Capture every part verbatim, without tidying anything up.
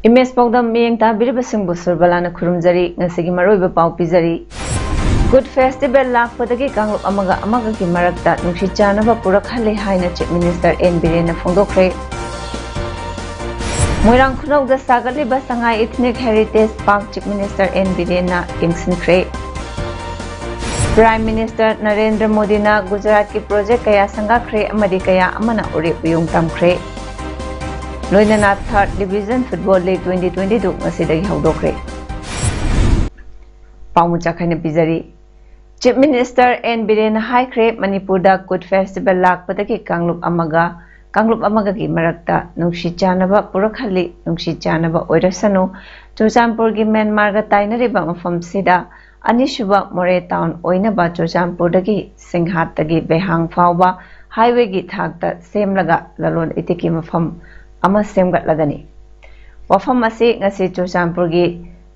Image ꯄꯥꯎꯗꯝ ꯃꯤꯠꯌꯦꯡ ꯇꯥꯕꯤꯔꯤꯕꯁꯤꯡꯕꯨ ꯁꯨꯔꯕꯂꯥꯅ ꯈꯨꯔꯨꯝꯖꯔꯤ꯫ ꯉꯁꯤꯒꯤ ꯃꯔꯨꯑꯣꯏꯕ ꯄꯥꯎ ꯄꯤꯖꯔꯤ꯫ ꯒꯨꯗ ꯐꯦꯁꯇꯤꯚꯦꯜ ꯂꯥꯛꯄꯗꯒꯤ ꯀꯥꯡꯂꯨꯞ ꯑꯃꯒ ꯑꯃꯒꯒꯤ ꯃꯔꯛꯇ ꯅꯨꯡꯁꯤ ꯆꯥꯟꯅꯕ ꯄꯨꯔꯛꯍꯜꯂꯦ ꯍꯥꯏꯅ ꯆꯤꯐ ꯃꯤꯅꯤꯁꯇꯔ ꯑꯦꯟ ꯕꯤꯔꯦꯟꯅ ꯐꯣꯡꯗꯣꯛꯈ꯭ꯔꯦ꯫ ꯃꯣꯏꯔꯥꯡ ꯈꯨꯅꯧꯗ ꯁꯥꯒꯠꯂꯤꯕ Sangai ethnic heritage park chief minister N ꯕꯤꯔꯦꯟꯅ ꯌꯦꯡꯁꯤꯟꯈ꯭ꯔꯦ꯫ ꯄ꯭ꯔꯥꯏꯝ ꯃꯤꯅꯤꯁꯇꯔ ꯅꯔꯦꯟꯗ꯭ꯔ ꯃꯣꯗꯤꯅ ꯒꯨꯖꯔꯥꯠꯀꯤ ꯄ꯭ꯔꯣꯖꯦꯛ ꯀꯌꯥ ꯁꯪꯒꯥꯈ꯭ꯔꯦ ꯑꯃꯗꯤ ꯀꯌꯥ ꯑꯃꯅ ꯎꯔꯦꯞ ꯎꯌꯨꯡ ꯇꯝꯈ꯭ꯔꯦ꯫ ꯂꯣꯏꯅꯅ third division football league twenty twenty two ꯉꯁꯤꯗꯒꯤ ꯍꯧꯗꯣꯛꯈ꯭ꯔꯦ꯫ ꯄꯥꯎ ꯃꯆꯥ ꯈꯥꯏꯅ ꯄꯤꯖꯔꯤ꯫ ꯆꯤꯐ ꯃꯤꯅꯤꯁꯇꯔ ꯑꯦꯟ ꯕꯤꯔꯦꯟꯅ ꯍꯥꯏꯈ꯭ꯔꯦ, ꯃꯅꯤꯄꯨꯔꯗ ꯀꯨꯠ ꯐꯦꯁꯇꯤꯚꯦꯜ ꯂꯥꯛꯄꯗꯒꯤ ꯀꯥꯡꯂꯨꯞ ꯑꯃꯒ ꯀꯥꯡꯂꯨꯞ ꯑꯃꯒꯒꯤ ꯃꯔꯛꯇ ꯅꯨꯡꯁꯤ ꯆꯥꯟꯅꯕ ꯄꯨꯔꯛꯍꯜꯂꯤ, ꯅꯨꯡꯁꯤ ꯆꯥꯟꯅꯕ ꯑꯣꯏꯔꯁꯅꯨ꯫ ꯆꯨꯔꯆꯥꯟꯄꯨꯔꯒꯤ ꯃ꯭ꯌꯥꯟꯃꯥꯔꯒ ꯇꯥꯏꯅꯔꯤꯕ ꯃꯐꯝꯁꯤꯗ ꯑꯅꯤꯁꯨꯕ ꯃꯣꯔꯦ ꯇꯥꯎꯟ ꯑꯣꯏꯅꯕ ꯆꯨꯔꯆꯥꯟꯄꯨꯔꯗꯒꯤ ꯁꯤꯡꯍꯥꯠꯇꯒꯤ ꯕꯦꯍꯥꯡ ꯐꯥꯎꯕ ꯍꯥꯏꯋꯦꯒꯤ ꯊꯥꯛꯇ ꯁꯦꯝꯂꯒ ꯂꯂꯣꯟ ꯏꯇꯤꯛꯀꯤ ꯃꯐꯝ ꯑꯃ ꯁꯦꯝꯒꯠꯂꯒꯅꯤ꯫ ꯋꯥꯐꯝ ꯑꯁꯤ ꯉꯁꯤ ꯆꯨꯔꯆꯥꯟꯄꯨꯔꯒꯤ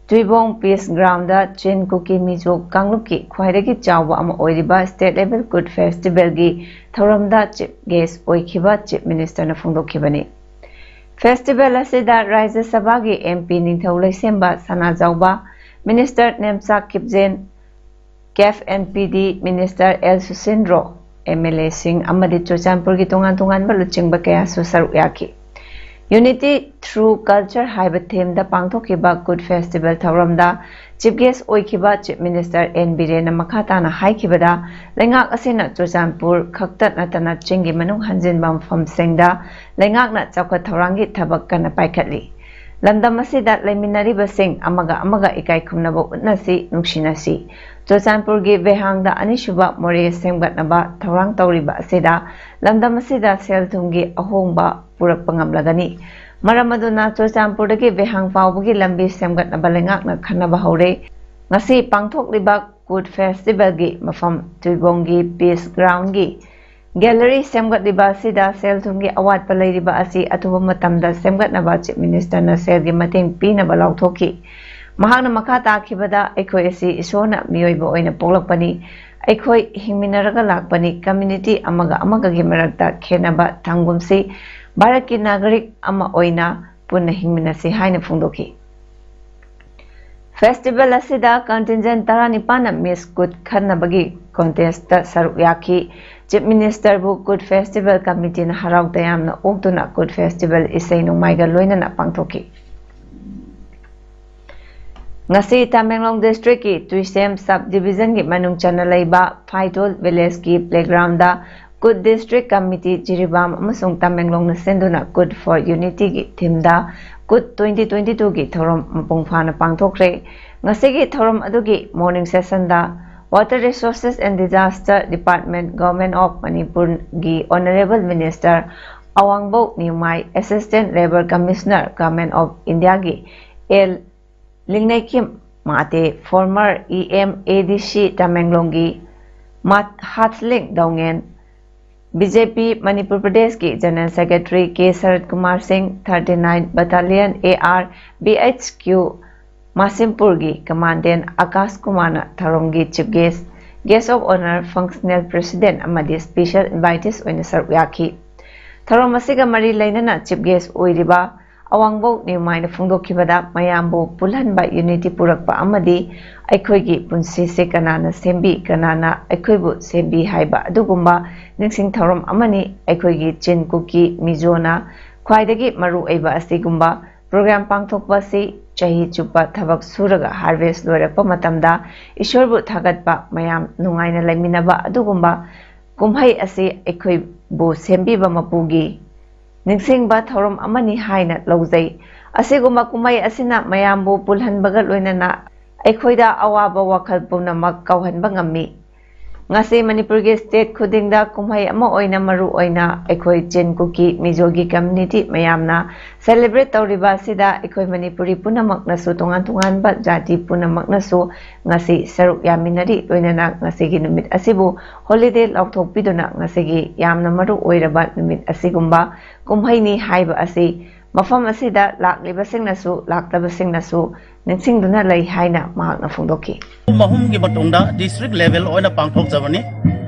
ꯇꯨꯏꯕꯣꯡ ꯄꯤꯁ ꯒ꯭ꯔꯥꯎꯟꯗ ꯆꯤꯟ ꯀꯨꯀꯤ ꯃꯤꯖꯣ ꯀꯥꯡꯂꯨꯞꯀꯤ ꯈ꯭ꯋꯥꯏꯗꯒꯤ ꯆꯥꯎꯕ ꯑꯃ ꯑꯣꯏꯔꯤꯕ ꯁ꯭ꯇꯦꯠ ꯂꯦꯚꯦꯜ ꯀꯨꯠ ꯐꯦꯁꯇꯤꯚꯦꯜꯒꯤ ꯊꯧꯔꯝꯗ ꯆꯤꯐ ꯒꯦꯁ ꯑꯣꯏꯈꯤꯕ ꯆꯤꯐ ꯃꯤꯅꯤꯁꯇꯔꯅ ꯐꯣꯡꯗꯣꯛꯈꯤꯕꯅꯤ꯫ ꯐꯦꯁꯇꯤꯚꯦꯜ ꯑꯁꯤꯗ ꯔꯥꯖ꯭ꯌ ꯁꯚꯥꯒꯤ ꯑꯦꯝ ꯄꯤ ꯅꯤꯡꯊꯧ ꯂꯩꯁꯦꯝꯕ ꯁꯅꯥꯖꯥꯎꯕ, ꯃꯤꯅꯤꯁꯇꯔ ꯅꯦꯝꯆꯥꯛ ꯀꯤꯞꯖꯦꯟ, ꯀꯦꯐ ꯑꯦꯟ ꯄꯤ ꯗꯤ ꯃꯤꯅꯤꯁꯇꯔ ꯑꯦꯜ ꯁꯨꯁꯤꯟꯗ꯭ꯔꯣ, ꯑꯦꯝ ꯑꯦꯜ ꯑꯦꯁꯤꯡ ꯑꯃꯗꯤ ꯆꯨꯔꯆꯥꯟꯄꯨꯔꯒꯤ ꯇꯣꯉꯥꯟ ꯇꯣꯉꯥꯟꯕ ꯂꯨꯆꯤꯡꯕ ꯀꯌꯥꯁꯨ ꯁꯔꯨꯛ ꯌꯥꯈꯤ꯫ Unity Through Culture ꯍꯥꯏꯕ ꯊꯤꯝꯗ ꯄꯥꯡꯊꯣꯛꯈꯤꯕ ꯀꯨꯠ ꯐꯦꯁꯇꯤꯚꯦꯜ ꯊꯧꯔꯝꯗ ꯆꯤꯐ ꯒꯦꯁ ꯑꯣꯏꯈꯤꯕ ꯆꯤꯐ ꯃꯤꯅꯤꯁꯇꯔ ꯑꯦꯟ ꯕꯤꯔꯦꯟꯅ ꯃꯈꯥ ꯇꯥꯅ ꯍꯥꯏꯈꯤꯕꯗ, ꯂꯩꯉꯥꯛ ꯑꯁꯤꯅ ꯆꯨꯔꯆꯥꯟꯄꯨꯔ ꯈꯛꯇ ꯅꯠꯇꯅ ꯆꯤꯡꯒꯤ ꯃꯅꯨꯡ ꯍꯟꯖꯤꯟꯕ ꯃꯐꯝꯁꯤꯡꯗ ꯂꯩꯉꯥꯛꯅ ꯆꯥꯎꯈꯠ ꯊꯧꯔꯥꯡꯒꯤ ꯊꯕꯛ ꯀꯟꯅ ꯄꯥꯏꯈꯠꯂꯤ꯫ ꯂꯝꯗꯝ ꯑꯁꯤꯗ ꯂꯩꯃꯤꯟꯅꯔꯤꯕꯁꯤꯡ ꯑꯃꯒ ꯑꯃꯒ ꯏꯀꯥꯏ ꯈꯨꯝꯅꯕ ꯎꯠꯅꯁꯤ, ꯅꯨꯡꯁꯤꯅꯁꯤ꯫ ꯆꯨꯔꯆꯥꯟꯄꯨꯔꯒꯤ ꯕꯦꯍꯥꯡꯗ ꯑꯅꯤꯁꯨꯕ ꯃꯣꯔꯦ ꯁꯦꯝꯒꯠꯅꯕ ꯊꯧꯔꯥꯡ ꯇꯧꯔꯤꯕ ꯑꯁꯤꯗ ꯂꯝꯗꯝ ꯑꯁꯤꯗ ꯁꯦꯜ ꯊꯨꯝꯒꯤ ꯑꯍꯣꯡꯕ ꯄꯨꯔꯛꯄ ꯉꯝꯂꯒꯅꯤ꯫ ꯃꯔꯝ ꯑꯗꯨꯅ ꯆꯨꯔꯆꯥꯟꯄꯨꯔꯗꯒꯤ ꯕꯦꯍꯥꯡ ꯐꯥꯎꯕꯒꯤ ꯂꯝꯕꯤ ꯁꯦꯝꯒꯠꯅꯕ ꯂꯩꯉꯥꯛꯅ ꯈꯟꯅꯕ ꯍꯧꯔꯦ꯫ ꯉꯁꯤ ꯄꯥꯡꯊꯣꯛꯂꯤꯕ ꯀꯨꯠ ꯐꯦꯁꯇꯤꯚꯦꯜꯒꯤ ꯃꯐꯝ ꯇꯨꯏꯕꯣꯡꯒꯤ ꯄꯤꯁ ꯒ꯭ꯔꯥꯎꯟꯒꯤ ꯒꯦꯂꯔꯤ ꯁꯦꯝꯒꯠꯂꯤꯕ ꯑꯁꯤꯗ ꯁꯦꯜ ꯊꯨꯝꯒꯤ ꯑꯋꯥꯠꯄ ꯂꯩꯔꯤꯕ ꯑꯁꯤ ꯑꯊꯨꯕ ꯃꯇꯝꯗ ꯁꯦꯝꯒꯠꯅꯕ ꯆꯤꯐ ꯃꯤꯅꯤꯁꯇꯔꯅ ꯁꯦꯜꯒꯤ ꯃꯇꯦꯡ ꯄꯤꯅꯕ ꯂꯥꯎꯊꯣꯛꯈꯤ꯫ ꯃꯍꯥꯛꯅ ꯃꯈꯥ ꯇꯥꯈꯤꯕꯗ, ꯑꯩꯈꯣꯏ ꯑꯁꯤ ꯏꯁꯣꯔꯅ ꯃꯤꯑꯣꯏꯕ ꯑꯣꯏꯅ ꯄꯣꯛꯂꯛꯄꯅꯤ꯫ ꯑꯩꯈꯣꯏ ꯍꯤꯡꯃꯤꯟꯅꯔꯒ ꯂꯥꯛꯄꯅꯤ꯫ ꯀꯝꯃ꯭ꯌꯨꯅꯤꯇꯤ ꯑꯃꯒ ꯑꯃꯒꯒꯤ ꯃꯔꯛꯇ ꯈꯦꯠꯅꯕ ꯊꯝꯒꯨꯝꯁꯤ꯫ ꯚꯥꯔꯠꯀꯤ ꯅꯥꯒꯔꯤꯛ ꯑꯃ ꯑꯣꯏꯅ ꯄꯨꯟꯅ ꯍꯤꯡꯃꯤꯟꯅꯁꯤ ꯍꯥꯏꯅ ꯐꯣꯡꯗꯣꯛꯈꯤ꯫ ꯐꯦꯁꯇꯤꯚꯦꯜ ꯑꯁꯤꯗ ꯀꯟꯇꯤꯟꯖꯦꯟ ꯇꯔꯥꯅꯤꯄꯥꯟꯅ ꯃꯤꯁ ꯀꯨꯠ ꯈꯟꯅꯕꯒꯤ ꯀꯣꯟꯇꯦꯁꯇ ꯁꯔꯨꯛ ꯌꯥꯈꯤ꯫ ꯆꯤꯐ ꯃꯤꯅꯤꯁꯇꯔꯕꯨ ꯀꯨꯠ ꯐꯦꯁꯇꯤꯚꯦꯜ ꯀꯃꯤꯇꯤꯅ ꯍꯔꯥꯎ ꯇꯌꯥꯝꯅ ꯑꯣꯛꯇꯨꯅ ꯀꯨꯠ ꯐꯦꯁꯇꯤꯚꯦꯜ ꯏꯁꯩ ꯅꯣꯡꯃꯥꯏꯒ ꯂꯣꯏꯅꯅ ꯄꯥꯡꯊꯣꯛꯈꯤ꯫ ꯉꯁꯤ ꯇꯃꯦꯡꯂꯣꯡ ꯗꯤꯁꯇ꯭ꯔꯤꯛꯀꯤ ꯇꯨꯏꯁꯦꯝ ꯁꯕ ꯗꯤꯕꯤꯖꯟꯒꯤ ꯃꯅꯨꯡ ꯆꯟꯅ ꯂꯩꯕ ꯐꯥꯏꯇꯣꯜ ꯚꯤꯂꯦꯖꯀꯤ playground Kut district committee Jiribam ꯑꯃꯁꯨꯡ ꯇꯃꯦꯡꯂꯣꯡꯅ ꯁꯤꯟꯗꯨꯅ ꯀꯨꯠ ꯐꯣꯔ ꯌꯨꯅꯤꯇꯤꯒꯤ ꯊꯤꯝꯗ ꯀꯨꯠ ꯇ꯭ꯋꯦꯟꯇꯤ ꯇ꯭ꯋꯦꯟꯇꯤ ꯇꯨꯒꯤ ꯊꯧꯔꯝ ꯃꯄꯨꯡ ꯐꯥꯅ ꯄꯥꯡꯊꯣꯛꯈ꯭ꯔꯦ꯫ ꯉꯁꯤꯒꯤ ꯊꯧꯔꯝ ꯑꯗꯨꯒꯤ ꯃꯣꯔꯅꯤꯡ ꯁꯦꯁꯟꯗ Water Resources and Disaster Department, Government of Manipurꯒꯤ Honourable Minister Awangbou Newmai, Assistant Labour Commissioner, Government of Indiaꯒꯤ L Lingneikhim Mate, former E M A D C ꯇꯃꯦꯡꯂꯣꯡꯒꯤ ꯃꯥ-, ꯍꯥꯠꯂꯤꯡ ꯗꯧꯉꯦꯟ, B J P ꯃꯅꯤꯄꯨꯔ ꯄ꯭ꯔꯗꯦꯁꯀꯤ general secretary K Sarat Kumar Singh, thirty nine Battalion A R B H Q ꯃꯥꯁꯤꯝꯄꯨꯔꯒꯤ commandant Akash ꯀꯨꯃꯥꯔꯅ ꯊꯧꯔꯝꯒꯤ chief guest, Guest of Honour, Functional President ꯑꯃꯗꯤ special invitees ꯑꯣꯏꯅ ꯁꯔꯨꯛ ꯌꯥꯈꯤ꯫ ꯊꯧꯔꯝ ꯑꯁꯤꯒ ꯃꯔꯤ ꯂꯩꯅꯅ ꯆꯤꯐ ꯒꯦꯁ ꯑꯣꯏꯔꯤꯕ ꯑꯋꯥꯡꯕꯧ ꯅꯤꯎꯃꯥꯏꯅ ꯐꯣꯡꯗꯣꯛꯈꯤꯕꯗ, ꯃꯌꯥꯝꯕꯨ ꯄꯨꯜꯍꯟꯕ, ꯌꯨꯅꯤꯇꯤ ꯄꯨꯔꯛꯄ ꯑꯃꯗꯤ ꯑꯩꯈꯣꯏꯒꯤ ꯄꯨꯟꯁꯤꯁꯦ ꯀꯅꯥꯅ ꯁꯦꯝꯕꯤ, ꯀꯅꯥꯅ ꯑꯩꯈꯣꯏꯕꯨ ꯁꯦꯝꯕꯤ ꯍꯥꯏꯕ ꯑꯗꯨꯒꯨꯝꯕ ꯅꯤꯡꯁꯤꯡ ꯊꯧꯔꯝ ꯑꯃꯅꯤ꯫ ꯑꯩꯈꯣꯏꯒꯤ ꯆꯤꯟ ꯀꯨꯀꯤ ꯃꯤꯖꯣꯅ ꯈ꯭ꯋꯥꯏꯗꯒꯤ ꯃꯔꯨ ꯑꯣꯏꯕ ꯑꯁꯤꯒꯨꯝꯕ ꯄ꯭ꯔꯣꯒ꯭ꯔꯥꯝ ꯄꯥꯡꯊꯣꯛꯄ ꯑꯁꯤ ꯆꯍꯤ ꯆꯨꯞꯄ ꯊꯕꯛ ꯁꯨꯔꯒ ꯍꯥꯔꯚꯦꯁ ꯂꯣꯏꯔꯛꯄ ꯃꯇꯝꯗ ꯏꯁꯣꯔꯕꯨ ꯊꯥꯒꯠꯄ, ꯃꯌꯥꯝ ꯅꯨꯡꯉꯥꯏꯅ ꯂꯩꯃꯤꯟꯅꯕ ꯑꯗꯨꯒꯨꯝꯕ ꯀꯨꯝꯍꯩ ꯑꯁꯤ ꯑꯩꯈꯣꯏꯕꯨ ꯁꯦꯝꯕꯤꯕ ꯃꯄꯨꯒꯤ ꯅꯤꯡꯁꯤꯡꯕ ꯊꯧꯔꯝ ꯑꯃꯅꯤ ꯍꯥꯏꯅ ꯂꯧꯖꯩ꯫ ꯑꯁꯤꯒꯨꯝꯕ ꯀꯨꯝꯍꯩ ꯑꯁꯤꯅ ꯃꯌꯥꯝꯕꯨ ꯄꯨꯜꯍꯟꯕꯒ ꯂꯣꯏꯅꯅ ꯑꯩꯈꯣꯏꯗ ꯑꯋꯥꯕ ꯋꯥꯈꯜ ꯄꯨꯝꯅꯃꯛ ꯀꯥꯎꯍꯟꯕ ꯉꯝꯃꯤ꯫ ꯉꯁꯤ ꯃꯅꯤꯄꯨꯔꯒꯤ ꯁ꯭ꯇꯦꯠ ꯈꯨꯗꯤꯡꯗ ꯀꯨꯝꯍꯩ ꯑꯃ ꯑꯣꯏꯅ, ꯃꯔꯨ ꯑꯣꯏꯅ ꯑꯩꯈꯣꯏ ꯆꯤꯟ ꯀꯨꯀꯤ ꯃꯤꯖꯣꯒꯤ ꯀꯝꯃ꯭ꯌꯨꯅꯤꯇꯤ ꯃꯌꯥꯝꯅ ꯁꯦꯂꯦꯕ꯭ꯔꯦꯠ ꯇꯧꯔꯤꯕ ꯑꯁꯤꯗ ꯑꯩꯈꯣꯏ ꯃꯅꯤꯄꯨꯔꯤ ꯄꯨꯝꯅꯃꯛꯅꯁꯨ, ꯇꯣꯉꯥꯟ ꯇꯣꯉꯥꯟꯕ ꯖꯥꯇꯤ ꯄꯨꯝꯅꯃꯛꯅꯁꯨ ꯉꯁꯤ ꯁꯔꯨꯛ ꯌꯥꯃꯤꯟꯅꯔꯤ꯫ ꯂꯣꯏꯅꯅ ꯉꯁꯤꯒꯤ ꯅꯨꯃꯤꯠ ꯑꯁꯤꯕꯨ ꯍꯣꯂꯤꯗꯦ ꯂꯥꯎꯊꯣꯛꯄꯤꯗꯨꯅ ꯉꯁꯤꯒꯤ ꯌꯥꯝꯅ ꯃꯔꯨ ꯑꯣꯏꯔꯕ ꯅꯨꯃꯤꯠ ꯑꯁꯤꯒꯨꯝꯕ ꯀꯨꯝꯍꯩꯅꯤ ꯍꯥꯏꯕ ꯑꯁꯤ ꯃꯐꯝ ꯑꯁꯤꯗ ꯂꯥꯛꯂꯤꯕꯁꯤꯡꯅꯁꯨ ꯂꯥꯛꯇꯕꯁꯤꯡꯅꯁꯨ ꯅꯤꯡꯁꯤꯡꯗꯨꯅ ꯂꯩ ꯍꯥꯏꯅ ꯃꯍꯥꯛꯅ ꯐꯣꯡꯗꯣꯛꯈꯤ꯫ ꯄꯨꯡ ꯑꯍꯨꯝꯒꯤ ꯃꯇꯨꯡꯗ ꯗꯤꯁꯇ꯭ꯔꯤꯛ ꯂꯦꯚꯦꯜ ꯑꯣꯏꯅ ꯄꯥꯡꯊꯣꯛꯆꯕꯅꯤ꯫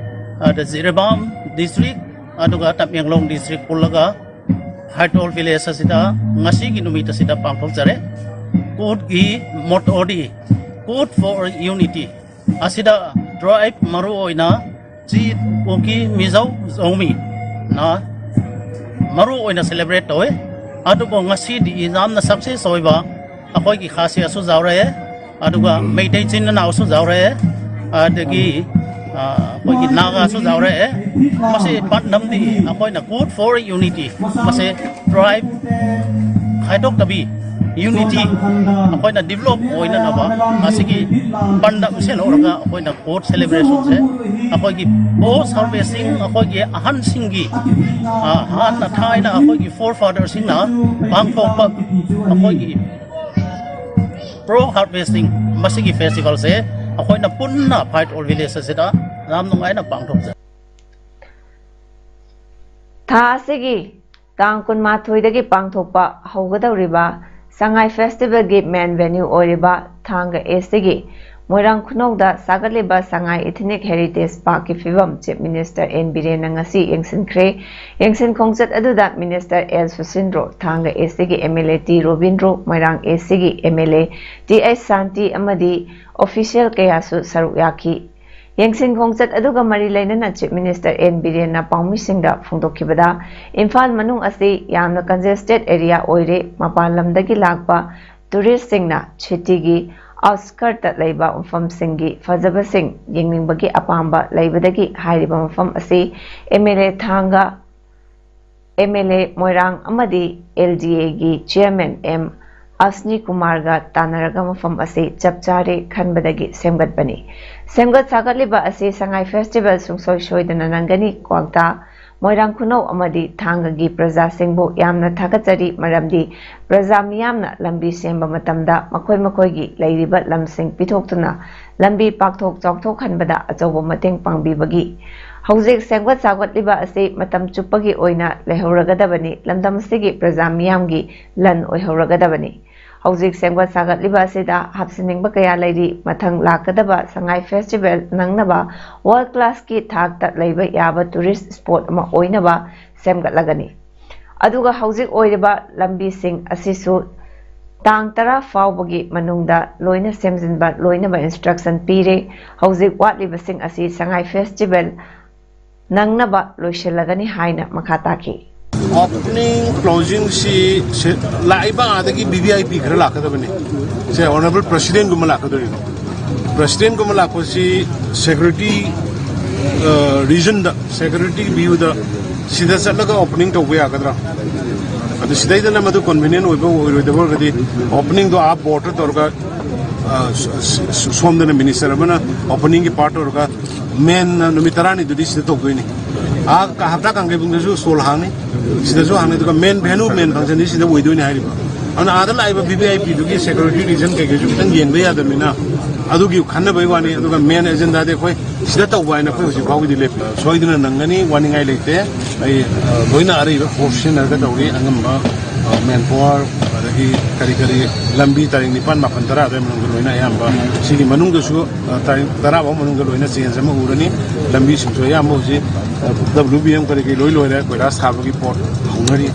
ꯑꯗ ꯖꯤꯔꯤꯕꯥꯝ ꯗꯤꯁꯇ꯭ꯔꯤꯛ ꯑꯗꯨꯒ ꯇꯃꯦꯡꯂꯣꯡ ꯗꯤꯁꯇ꯭ꯔꯤꯛ ꯄꯨꯜꯂꯒ ꯍꯥꯏꯇꯣꯜ ꯚꯤꯂꯦꯖ ꯑꯁꯤꯗ ꯉꯁꯤꯒꯤ ꯅꯨꯃꯤꯠ ꯑꯁꯤꯗ ꯄꯥꯡꯊꯣꯛꯆꯔꯦ꯫ ꯀꯨꯠꯀꯤ ꯃꯣꯇꯣꯗꯤ Code for Unity꯫ ꯑꯁꯤꯗ ꯇ꯭ꯔꯥꯏꯕ ꯃꯔꯨ ꯑꯣꯏꯅ ꯆꯤ, ꯀꯨꯀꯤ, ꯃꯤꯖꯧ, ꯖꯧꯃꯤꯅ ꯃꯔꯨ ꯑꯣꯏꯅ ꯁꯦꯂꯦꯕ꯭ꯔꯦꯠ ꯇꯧꯋꯤ꯫ ꯑꯗꯨꯕꯨ ꯉꯁꯤꯗꯤ ꯌꯥꯝꯅ ꯁꯛꯁꯦꯁ ꯑꯣꯏꯕ ꯑꯩꯈꯣꯏꯒꯤ ꯈꯥꯁꯤꯌꯥꯁꯨ ꯌꯥꯎꯔꯛꯑꯦ, ꯑꯗꯨꯒ ꯃꯩꯇꯩ ꯏꯆꯤꯟ ꯏꯅꯥꯎꯁꯨ ꯌꯥꯎꯔꯛꯑꯦ, ꯑꯗꯒꯤ ꯑ, ꯑꯩꯈꯣꯏꯒꯤ ꯅꯥꯒꯥꯁꯨ ꯌꯥꯎꯔꯛꯑꯦ꯫ ꯃꯁꯤ ꯄꯥꯟꯗꯝꯗꯤ ꯑꯩꯈꯣꯏꯅ Code for Unity, ꯃꯁꯤ ꯇ꯭ꯔꯥꯏꯕ ꯈꯥꯏꯗꯣꯛꯇꯕꯤ ꯌꯨꯅꯤꯇꯤ ꯑꯩꯈꯣꯏꯅ ꯗꯤꯕꯂꯣꯞ ꯑꯣꯏꯅꯅꯕ ꯑꯁꯤꯒꯤ ꯄꯥꯟꯗꯝꯁꯦ ꯂꯧꯔꯒ ꯑꯩꯈꯣꯏꯅ ꯀꯨꯠ ꯁꯦꯂꯦꯕ꯭ꯔꯦꯁꯟꯁꯦ ꯑꯩꯈꯣꯏꯒꯤ ꯄꯣꯁ ꯍꯥꯔꯚꯦꯁꯇꯤꯡ, ꯑꯩꯈꯣꯏꯒꯤ ꯑꯍꯟꯁꯤꯡꯒꯤ, ꯑ, ꯍꯥꯟꯅ ꯊꯥꯏꯅ ꯑꯩꯈꯣꯏꯒꯤ ꯐꯣꯔ ꯐꯥꯗꯔꯁꯤꯡꯅ ꯄꯥꯡꯊꯣꯛꯄ ꯑꯩꯈꯣꯏꯒꯤ ꯄ꯭ꯔꯣ ꯍꯥꯔꯚꯦꯁꯇꯤꯡ, ꯃꯁꯤꯒꯤ ꯐꯦꯁꯇꯤꯚꯦꯜꯁꯦ ꯑꯩꯈꯣꯏꯅ ꯄꯨꯟꯅ ꯐꯥꯏꯠ ꯑꯣꯜ ꯚꯤꯂꯦꯖ ꯑꯁꯤꯗ ꯌꯥꯝ ꯅꯨꯡꯉꯥꯏꯅ ꯄꯥꯡꯊꯣꯛꯆꯩ꯫ ꯊꯥ ꯑꯁꯤꯒꯤ ꯇꯥꯡ ꯀꯨꯟꯃꯥꯊꯣꯏꯗꯒꯤ ꯄꯥꯡꯊꯣꯛꯄ ꯍꯧꯒꯗꯧꯔꯤꯕ ꯁꯉꯥꯏ ꯐꯦꯁꯇꯤꯚꯦꯜꯒꯤ ꯃꯦꯟ ꯚꯦꯅ꯭ꯌꯨ ꯑꯣꯏꯔꯤꯕ ꯊꯥꯡꯒ ꯑꯦꯁꯇꯒꯤ ꯃꯣꯏꯔꯥꯡ ꯈꯨꯅꯧꯗ ꯁꯥꯒꯠꯂꯤꯕ ꯁꯉꯥꯏ ꯏꯊꯅꯤꯛ ꯍꯦꯔꯤꯇꯦꯖ ꯄꯥꯔꯛꯀꯤ ꯐꯤꯕꯝ ꯆꯤꯐ ꯃꯤꯅꯤꯁꯇꯔ ꯑꯦꯟ ꯕꯤꯔꯦꯟꯅ ꯉꯁꯤ ꯌꯦꯡꯁꯤꯟꯈ꯭ꯔꯦ꯫ ꯌꯦꯡꯁꯤꯟ ꯈꯣꯡꯆꯠ ꯑꯗꯨꯗ ꯃꯤꯅꯤꯁꯇꯔ ꯑꯦꯜ ꯁꯨꯁꯤꯟꯗ꯭ꯔꯣ, ꯊꯥꯡꯒ ꯑꯦꯁꯇꯒꯤ M L A T Robindro, Moirang ꯑꯦꯁꯇꯒꯤ M L A T H Shanti ꯑꯃꯗꯤ ꯑꯣꯐꯤꯁꯤꯌꯦꯜ ꯀꯌꯥꯁꯨ ꯁꯔꯨꯛ ꯌꯥꯈꯤ꯫ ꯌꯦꯡꯁꯤꯟ ꯈꯣꯡꯆꯠ ꯑꯗꯨꯒ ꯃꯔꯤ ꯂꯩꯅꯅ ꯆꯤꯐ ꯃꯤꯅꯤꯁꯇꯔ ꯑꯦꯟ ꯕꯤꯔꯦꯟꯅ ꯄꯥꯎꯃꯤꯁꯤꯡꯗ ꯐꯣꯡꯗꯣꯛꯈꯤꯕꯗ, ꯏꯝꯐꯥꯜ ꯃꯅꯨꯡ ꯑꯁꯤ ꯌꯥꯝꯅ ꯀꯟꯖꯦꯁꯇꯦꯗ ꯑꯦꯔꯤꯌꯥ ꯑꯣꯏꯔꯦ, ꯃꯄꯥꯟ ꯂꯝꯗꯒꯤ ꯂꯥꯛꯄ ꯇꯨꯔꯤꯁꯁꯤꯡꯅ ꯁꯤꯇꯤꯒꯤ ꯑꯥꯎꯠꯁꯀꯔꯠꯇ ꯂꯩꯕ ꯃꯐꯝꯁꯤꯡꯒꯤ ꯐꯖꯕꯁꯤꯡ ꯌꯦꯡꯅꯤꯡꯕꯒꯤ ꯑꯄꯥꯝꯕ ꯂꯩꯕꯗꯒꯤ ꯍꯥꯏꯔꯤꯕ ꯃꯐꯝ ꯑꯁꯤ ꯑꯦꯝ ꯑꯦꯜ ꯑꯦ ꯊꯥꯡꯒ ꯑꯦꯝ ꯑꯦꯜ ꯑꯦ ꯃꯣꯏꯔꯥꯡ ꯑꯃꯗꯤ ꯑꯦꯜ ꯗꯤ ꯑꯦꯒꯤ ꯆꯤꯌꯔꯃꯦꯟ ꯑꯦꯝ ꯑꯁꯅꯤ ꯀꯨꯃꯥꯔꯒ ꯇꯥꯟꯅꯔꯒ ꯃꯐꯝ ꯑꯁꯤ ꯆꯞ ꯆꯥꯔꯦ ꯈꯟꯕꯗꯒꯤ ꯁꯦꯝꯒꯠꯄꯅꯤ꯫ ꯁꯦꯝꯒꯠ ꯁꯥꯒꯠꯂꯤꯕ ꯑꯁꯤ ꯁꯉꯥꯏ ꯐꯦꯁꯇꯤꯚꯦꯜ ꯁꯨꯡꯁꯣꯏ ꯁꯣꯏꯗꯅ ꯅꯪꯒꯅꯤ꯫ ꯀ꯭ꯋꯥꯛꯇꯥ, ꯃꯣꯏꯔꯥꯡ ꯈꯨꯅꯧ ꯑꯃꯗꯤ ꯊꯥꯡꯒꯒꯤ ꯄ꯭ꯔꯖꯥꯁꯤꯡꯕꯨ ꯌꯥꯝꯅ ꯊꯥꯒꯠꯆꯔꯤ, ꯃꯔꯝꯗꯤ ꯄ꯭ꯔꯖꯥ ꯃꯤꯌꯥꯝꯅ ꯂꯝꯕꯤ ꯁꯦꯝꯕ ꯃꯇꯝꯗ ꯃꯈꯣꯏ ꯃꯈꯣꯏꯒꯤ ꯂꯩꯔꯤꯕ ꯂꯝꯁꯤꯡ ꯄꯤꯊꯣꯛꯇꯨꯅ ꯂꯝꯕꯤ ꯄꯥꯛꯊꯣꯛ ꯆꯥꯎꯊꯣꯛꯍꯟꯕꯗ ꯑꯆꯧꯕ ꯃꯇꯦꯡ ꯄꯥꯡꯕꯤꯕꯒꯤ ꯍꯧꯖꯤꯛ ꯁꯦꯝꯒꯠ ꯁꯥꯒꯠꯂꯤꯕ ꯑꯁꯤ ꯃꯇꯝ ꯆꯨꯞꯄꯒꯤ ꯑꯣꯏꯅ ꯂꯩꯍꯧꯔꯒꯗꯕꯅꯤ꯫ ꯂꯝꯗꯝ ꯑꯁꯤꯒꯤ ꯄ꯭ꯔꯖꯥ ꯃꯤꯌꯥꯝꯒꯤ ꯂꯟ ꯑꯣꯏꯍꯧꯔꯒꯗꯕꯅꯤ꯫ ꯍꯧꯖꯤꯛ ꯁꯦꯝꯒꯠ ꯁꯥꯒꯠꯂꯤꯕ ꯑꯁꯤꯗ ꯍꯥꯞꯆꯤꯟꯅꯤꯡꯕ ꯀꯌꯥ ꯂꯩꯔꯤ꯫ ꯃꯊꯪ ꯂꯥꯛꯀꯗꯕ ꯁꯉꯥꯏ ꯐꯦꯁꯇꯤꯚꯦꯜ ꯅꯪꯅꯕ ꯋꯥꯔꯜ ꯀ꯭ꯂꯥꯁꯀꯤ ꯊꯥꯛꯇ ꯂꯩꯕ ꯌꯥꯕ ꯇꯨꯔꯤꯁ ꯁ꯭ꯄꯣꯠ ꯑꯃ ꯑꯣꯏꯅꯕ ꯁꯦꯝꯒꯠꯂꯒꯅꯤ꯫ ꯑꯗꯨꯒ ꯍꯧꯖꯤꯛ ꯑꯣꯏꯔꯤꯕ ꯂꯝꯕꯤꯁꯤꯡ ꯑꯁꯤꯁꯨ ꯇꯥꯡ ꯇꯔꯥ ꯐꯥꯎꯕꯒꯤ ꯃꯅꯨꯡꯗ ꯂꯣꯏꯅ ꯁꯦꯝꯖꯤꯟꯕ ꯂꯣꯏꯅꯕ ꯏꯟꯁꯇ꯭ꯔꯛꯁꯟ ꯄꯤꯔꯦ꯫ ꯍꯧꯖꯤꯛ ꯋꯥꯠꯂꯤꯕꯁꯤꯡ ꯑꯁꯤ ꯁꯉꯥꯏ ꯐꯦꯁꯇꯤꯚꯦꯜ ꯅꯪꯅꯕ ꯂꯣꯏꯁꯤꯜꯂꯒꯅꯤ ꯍꯥꯏꯅ ꯃꯈꯥ ꯇꯥꯈꯤ꯫ ꯑꯣꯄꯅꯤꯡ ꯀ꯭ꯂꯣꯖꯤꯡꯁꯤ ꯁꯦ- ꯂꯥꯛꯏꯕ ꯑꯥꯗꯒꯤ ꯚꯤ ꯚꯤ ꯑꯥꯏ ꯄꯤ ꯈꯔ ꯂꯥꯛꯀꯗꯕꯅꯤ꯫ ꯁꯦ ꯑꯣꯅꯔꯦꯕꯜ ꯄ꯭ꯔꯁꯤꯗꯦꯟꯒꯨꯝꯕ ꯂꯥꯛꯀꯗꯣꯏꯅꯤ꯫ ꯄ꯭ꯔꯁꯤꯗꯦꯟꯒꯨꯝꯕ ꯂꯥꯛꯄꯁꯤ ꯁꯦꯀ꯭ꯌꯨꯔꯤꯇꯤ ꯔꯤꯖꯟꯗ, ꯁꯦꯀ꯭ꯌꯨꯔꯤꯇꯤ ꯚ꯭ꯌꯨꯗ ꯁꯤꯗ ꯆꯠꯂꯒ ꯑꯣꯄꯅꯤꯡ ꯇꯧꯕ ꯌꯥꯒꯗ꯭ꯔꯥ? ꯑꯗꯨ ꯁꯤꯗꯩꯗꯅ ꯃꯗꯨ ꯀꯟꯚꯤꯅꯤꯌꯟ ꯑꯣꯏꯕ ꯑꯣꯏꯔꯣꯏꯗꯕ ꯑꯣꯏꯔꯒꯗꯤ ꯑꯣꯄꯅꯤꯡꯗꯣ ꯑꯥ ꯕꯣꯔꯗꯇ ꯇꯧꯔꯒ ꯑ, ꯁ- ꯁ- ꯁ- ꯁꯣꯝꯗꯅ ꯃꯤꯅꯤꯁꯇꯔ ꯑꯃꯅ ꯑꯣꯄꯅꯤꯡꯒꯤ ꯄꯥꯔꯠ ꯇꯧꯔꯒ ꯃꯦꯟ ꯅꯨꯃꯤꯠ ꯇꯔꯥꯅꯤꯗꯨꯗꯤ ꯁꯤꯗ ꯇꯧꯗꯣꯏꯅꯤ꯫ ꯑꯥ ꯀ- ꯍꯞꯇꯥ ꯀꯥꯡꯖꯩꯕꯨꯡꯗꯁꯨ ꯁ꯭ꯇꯣꯜ ꯍꯥꯡꯅꯤ, ꯁꯤꯗꯁꯨ ꯍꯥꯡꯅꯤ, ꯑꯗꯨꯒ ꯃꯦꯟ ꯚꯦꯅꯨ ꯃꯦꯟ ꯐꯪꯁꯟꯗꯤ ꯁꯤꯗ ꯑꯣꯏꯗꯣꯏꯅꯤ ꯍꯥꯏꯔꯤꯕ꯫ ꯑꯗꯨꯅ ꯑꯥꯗ ꯂꯥꯛꯏꯕ ꯚꯤ ꯚꯤ ꯑꯥꯏ ꯄꯤꯗꯨꯒꯤ ꯁꯦꯀ꯭ꯌꯨꯔꯤꯇꯤ ꯔꯤꯖꯟ ꯀꯩꯀꯩꯁꯨ ꯈꯤꯇꯪ ꯌꯦꯡꯕ ꯌꯥꯗꯕꯅꯤꯅ ꯑꯗꯨꯒꯤ ꯈꯟꯅꯕꯒꯤ ꯋꯥꯅꯤ꯫ ꯑꯗꯨꯒ ꯃꯦꯟ ꯑꯦꯖꯦꯟꯗꯥꯗꯤ ꯑꯩꯈꯣꯏ ꯁꯤꯗ ꯇꯧꯕ ꯍꯥꯏꯅ ꯑꯩꯈꯣꯏ ꯍꯧꯖꯤꯛ ꯐꯥꯎꯒꯤꯗꯤ ꯂꯦꯞꯄꯤ꯫ ꯁꯣꯏꯗꯅ ꯅꯪꯒꯅꯤ, ꯋꯥꯅꯤꯡꯉꯥꯏ ꯂꯩꯇꯦ꯫ ꯑꯩ ꯑ, ꯂꯣꯏꯅ ꯑꯔꯩꯕ ꯐꯣꯔꯁ ꯁꯤꯖꯤꯟꯅꯔꯒ ꯇꯧꯔꯤ꯫ ꯑꯉꯝꯕ ꯃꯦꯟ ꯄꯥꯋꯔ, ꯑꯗꯒꯤ ꯀꯔꯤ ꯀꯔꯤ ꯂꯝꯕꯤ ꯇꯥꯔꯤꯛ ꯅꯤꯄꯥꯟ, ꯃꯥꯄꯟ, ꯇꯔꯥ ꯑꯗꯨꯋꯥꯏ ꯃꯅꯨꯡꯗ ꯂꯣꯏꯅ ꯑꯌꯥꯝꯕ ꯁꯤꯒꯤ ꯃꯅꯨꯡꯗꯁꯨ, ꯑ, ꯇꯥꯔꯤꯛ ꯇꯔꯥ ꯐꯥꯎ ꯃꯅꯨꯡꯗ ꯂꯣꯏꯅ ꯆꯦꯟꯖ ꯑꯃ ꯎꯔꯅꯤ꯫ ꯂꯝꯕꯤꯁꯤꯡꯁꯨ ꯑꯌꯥꯝꯕ ꯍꯧꯖꯤꯛ, ꯑ, ꯗꯕ꯭ꯂꯤꯎ ꯕꯤ ꯑꯦꯝ ꯀꯔꯤ ꯀꯔꯤ ꯂꯣꯏ ꯂꯣꯏꯔꯦ, ꯀꯣꯏꯂꯥꯁ ꯊꯥꯕꯒꯤ ꯄꯣꯠ ꯍꯧꯅꯔꯤ꯫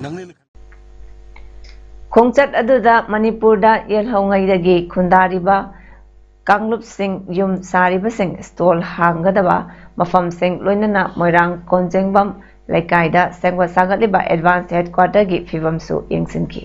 ꯅꯪꯅ ꯈꯣꯡꯆꯠ ꯑꯗꯨꯗ ꯃꯅꯤꯄꯨꯔꯗ ꯌꯦꯜꯍꯧꯉꯩꯗꯒꯤ ꯈꯨꯟꯗꯥꯔꯤꯕ ꯀꯥꯡꯂꯨꯞꯁꯤꯡ, ꯌꯨꯝ ꯁꯥꯔꯤꯕꯁꯤꯡ, ꯁ꯭ꯇꯣꯜ ꯍꯥꯡꯒꯗꯕ ꯃꯐꯝꯁꯤꯡ, ꯂꯣꯏꯅꯅ ꯃꯣꯏꯔꯥꯡ ꯀꯣꯟꯖꯦꯡꯕꯝ ꯂꯩꯀꯥꯏꯗ ꯁꯦꯝꯒꯠ ꯁꯥꯒꯠꯂꯤꯕ ꯑꯦꯗꯚꯥꯟꯁ ꯍꯦꯗꯀ꯭ꯋꯥꯇꯔꯒꯤ ꯐꯤꯕꯝꯁꯨ ꯌꯦꯡꯁꯤꯟꯈꯤ꯫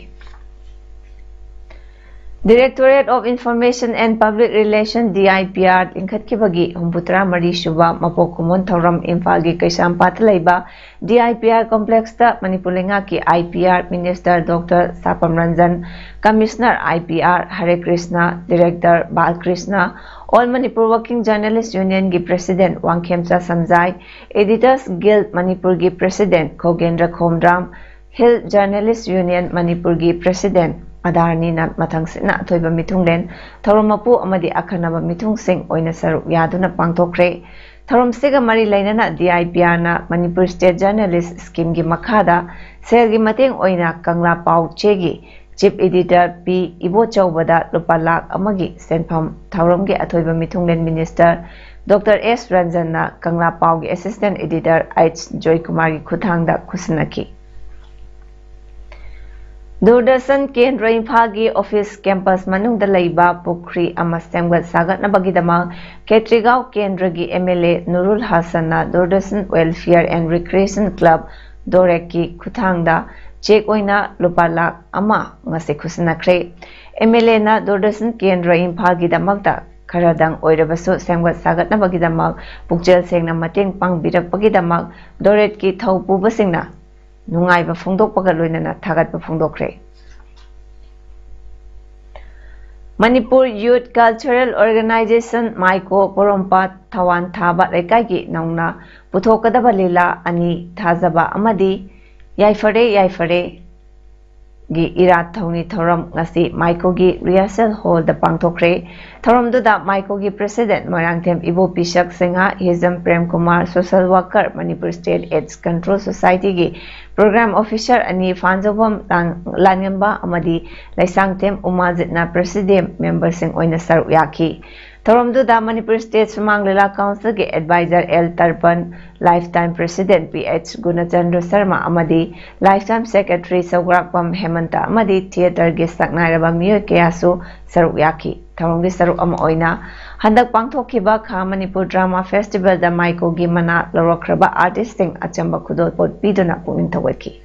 Directorate of Information and Public Relation, D I P R, ꯂꯤꯡꯈꯠꯈꯤꯕꯒꯤ ꯍꯨꯝꯐꯨꯇꯔꯥ ꯃꯔꯤ ꯁꯨꯕ ꯃꯄꯣꯛ ꯀꯨꯝꯑꯣꯟ ꯊꯧꯔꯝ ꯏꯝꯐꯥꯜꯒꯤ ꯀꯩꯁꯥꯝꯄꯥꯠꯇ ꯂꯩꯕ D I P R complex ꯇ ꯃꯅꯤꯄꯨꯔ ꯂꯩꯉꯥꯛꯀꯤ I P R Minister Doctor ꯁꯥꯄꯝ Ranjan, Commissioner I P R ꯍꯔꯦ Krishna, Director Balkrishna, All Manipur Working Journalist Union ꯒꯤ President ꯋꯥꯡꯈꯦꯝꯆꯥ ꯁꯟꯖꯥꯏ, Editors Guild ꯃꯅꯤꯄꯨꯔꯒꯤ President ꯈꯣꯒꯦꯟꯗ꯭ꯔ Khomdram, Hill Journalist Union ꯃꯅꯤꯄꯨꯔꯒꯤ President ꯑꯗꯥꯔꯅꯤꯅ ꯃꯊꯪꯁꯤꯠꯅ ꯑꯊꯣꯏꯕ ꯃꯤꯊꯨꯡꯂꯦꯟ, ꯊꯧꯔꯝ ꯃꯄꯨ ꯑꯃꯗꯤ ꯑꯈꯟꯅꯕ ꯃꯤꯊꯨꯡꯁꯤꯡ ꯑꯣꯏꯅ ꯁꯔꯨꯛ ꯌꯥꯗꯨꯅ ꯄꯥꯡꯊꯣꯛꯈ꯭ꯔꯦ꯫ ꯊꯧꯔꯝꯁꯤꯒ ꯃꯔꯤ ꯂꯩꯅꯅ D I P R ꯅ Manipur State Journalist Scheme ꯒꯤ ꯃꯈꯥꯗ ꯁꯦꯜꯒꯤ ꯃꯇꯦꯡ ꯑꯣꯏꯅ ꯀꯪꯂꯥ ꯄꯥꯎ ꯆꯦꯒꯤ Chief Editor ꯄꯤ ꯏꯕꯣꯆꯧꯕꯗ ꯂꯨꯄꯥ ꯂꯥꯈ ꯑꯃꯒꯤ ꯁꯦꯟꯐꯝ ꯊꯧꯔꯝꯒꯤ ꯑꯊꯣꯏꯕ ꯃꯤꯊꯨꯡꯂꯦꯟ Minister Doctor ꯑꯦꯁ ꯔꯟꯖꯟꯅ ꯀꯪꯂꯥ ꯄꯥꯎꯒꯤ Assistant Editor ꯑꯩꯆ ꯖꯣꯏꯀꯨꯃꯥꯔꯒꯤ ꯈꯨꯠꯊꯥꯡꯗ ꯈꯨꯠꯁꯤꯟꯅꯈꯤ꯫ ꯗꯨꯔꯗꯔꯁꯟ ꯀꯦꯟꯗ꯭ꯔ ꯏꯝꯐꯥꯜꯒꯤ office campus ꯃꯅꯨꯡꯗ ꯂꯩꯕ ꯄꯨꯈ꯭ꯔꯤ ꯑꯃ ꯁꯦꯝꯒꯠ ꯁꯥꯒꯠꯅꯕꯒꯤꯗꯃꯛ ꯈꯦꯇ꯭ꯔꯤꯒꯥꯎ ꯀꯦꯟꯗ꯭ꯔꯒꯤ M L A ꯅꯨꯔꯨꯜ ꯍꯥꯁꯟꯅ Doordarshan Welfare and Recreation Club ꯗꯣꯔꯦꯛꯀꯤ ꯈꯨꯠꯊꯥꯡꯗ cheque ꯑꯣꯏꯅ ꯂꯨꯄꯥ ꯂꯥꯈ ꯑꯃ ꯉꯁꯤ ꯈꯨꯠꯁꯤꯟꯅꯈ꯭ꯔꯦ꯫ M L A ꯅ ꯗꯨꯔꯗꯔꯁꯟ ꯀꯦꯟꯗ꯭ꯔ ꯏꯝꯐꯥꯜꯒꯤꯗꯃꯛꯇ ꯈꯔꯗꯪ ꯑꯣꯏꯔꯕꯁꯨ ꯁꯦꯝꯒꯠ ꯁꯥꯒꯠꯅꯕꯒꯤꯗꯃꯛ ꯄꯨꯛꯆꯦꯜ ꯁꯦꯡꯅ ꯃꯇꯦꯡ ꯄꯥꯡꯕꯤꯔꯛꯄꯒꯤꯗꯃꯛ ꯗꯣꯔꯦꯠꯀꯤ ꯊꯧ ꯄꯨꯕꯁꯤꯡꯅ ꯅꯨꯡꯉꯥꯏꯕ ꯐꯣꯡꯗꯣꯛꯄꯒ ꯂꯣꯏꯅꯅ ꯊꯥꯒꯠꯄ ꯐꯣꯡꯗꯣꯛꯈ꯭ꯔꯦ꯫ ꯃꯅꯤꯄꯨꯔ Youth Cultural Organization ꯃꯥꯏꯀꯣ ꯄꯣꯔꯣꯝꯄꯥꯠ ꯊꯋꯥꯟ ꯊꯥꯕ ꯂꯩꯀꯥꯏꯒꯤ ꯅꯧꯅ ꯄꯨꯊꯣꯛꯀꯗꯕ ꯂꯤꯂꯥ ꯑꯅꯤ ꯊꯥꯖꯕ ꯑꯃꯗꯤ ꯌꯥꯏꯐꯔꯦ ꯌꯥꯏꯐꯔꯦ ꯒꯤ ꯏꯔꯥꯠ ꯊꯧꯅꯤ ꯊꯧꯔꯝ ꯉꯁꯤ ꯃꯥꯏꯀꯣꯒꯤ rehearsal hall ꯗ ꯄꯥꯡꯊꯣꯛꯈ꯭ꯔꯦ꯫ ꯊꯧꯔꯝꯗꯨꯗ ꯃꯥꯏꯀꯣꯒꯤ President ꯃꯣꯏꯔꯥꯡꯊꯦꯝ ꯏꯕꯣꯄꯤꯁꯛ ꯁꯤꯡꯍ, ꯍꯤꯖꯝ Prem Kumar, social worker, Manipur State AIDS Control Society ꯒꯤ program officer ꯑꯅꯤ ꯐꯥꯟꯖꯧꯕꯝ ꯂꯥꯟ-, ꯂꯥꯟꯉꯝꯕ ꯑꯃꯗꯤ ꯂꯩꯁꯥꯡꯊꯦꯝ ꯎꯃꯥꯖꯤꯠꯅ presidium member ꯁꯤꯡ ꯑꯣꯏꯅ ꯁꯔꯨꯛ ꯌꯥꯈꯤ꯫ ꯊꯧꯔꯝꯗꯨꯗ Manipur State ꯁꯨꯃꯥꯡ ꯂꯤꯂꯥ Council ꯒꯤ advisor L Tarpan, lifetime president P H Gunachandra Sharma ꯑꯃꯗꯤ lifetime secretary ꯁꯧꯒ꯭ꯔꯥꯛꯄꯝ ꯍꯦꯃꯟꯇ ꯑꯃꯗꯤ theatre ꯒꯤ ꯁꯛꯅꯥꯏꯔꯕ ꯃꯤꯑꯣꯏ ꯀꯌꯥꯁꯨ ꯁꯔꯨꯛ ꯌꯥꯈꯤ꯫ ꯊꯧꯔꯝꯒꯤ ꯁꯔꯨꯛ ꯑꯃ ꯑꯣꯏꯅ ꯍꯟꯗꯛ ꯄꯥꯡꯊꯣꯛꯈꯤꯕ ꯈꯥ ꯃꯅꯤꯄꯨꯔ Drama Festival ꯗ ꯃꯥꯏꯀꯣꯒꯤ ꯃꯅꯥ ꯂꯧꯔꯛꯈ꯭ꯔꯕ artist ꯁꯤꯡ ꯑꯆꯝꯕ ꯈꯨꯗꯣꯜꯄꯣꯠ ꯄꯤꯗꯨꯅ ꯄꯨꯛꯅꯤꯡ ꯊꯧꯒꯠꯈꯤ꯫